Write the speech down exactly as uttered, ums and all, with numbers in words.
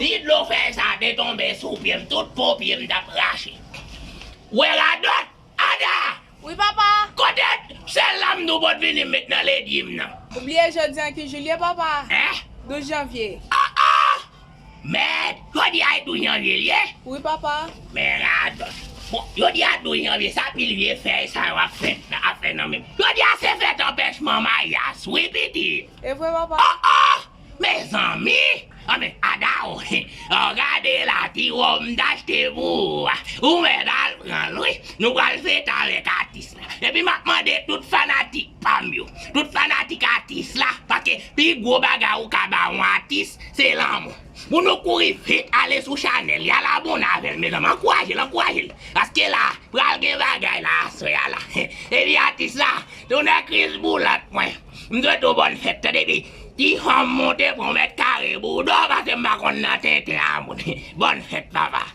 Ti dlo fèy sa te tonbe sou pye m, tout po pye m t ap rache. Wè radòt, Ada! Wi, papa. Kote sèl la m nou pot vini met nan ledjim nan? Ou bliye jodi an ki jou l ye, papa? Hein? Douz janvye. Ah, ah! Men, jodi a e douz janvye l ye? Wi, papa. Men radòt. Bon, jodi a douz janvye, sa pil vye fèy sa yo ap fè, ap fè nan men m. Jodi a se fèt anpèchman maryaj, wi, pitit. E vre, papa? Oh, oh! Mezanmi! Anben, Ada o, o, gade la, ti wòb m t achte pou ou a. Ou mèt al pran l, wi. Nou pral fete avèk atis la. Epi m ap mande tout fanatik pa m yo, tout fanatik atis la, paske pi gwo bagay ou ka ba yon atis, se lanmou. Pou nou kouri vit ale sou chanèl li, al abòne avè l, mezanmi. Ankouraje l, ankouraje l. Paske la, pral gen bagay la aswè a la. Epi atis la, tounen Chris Boulant mwen. M swete w bòn fèt, tande byen. Ti fanm monte pran mèt kare bouda w, paske m pa konn nan tenten a moun. Bòn fèt, papa.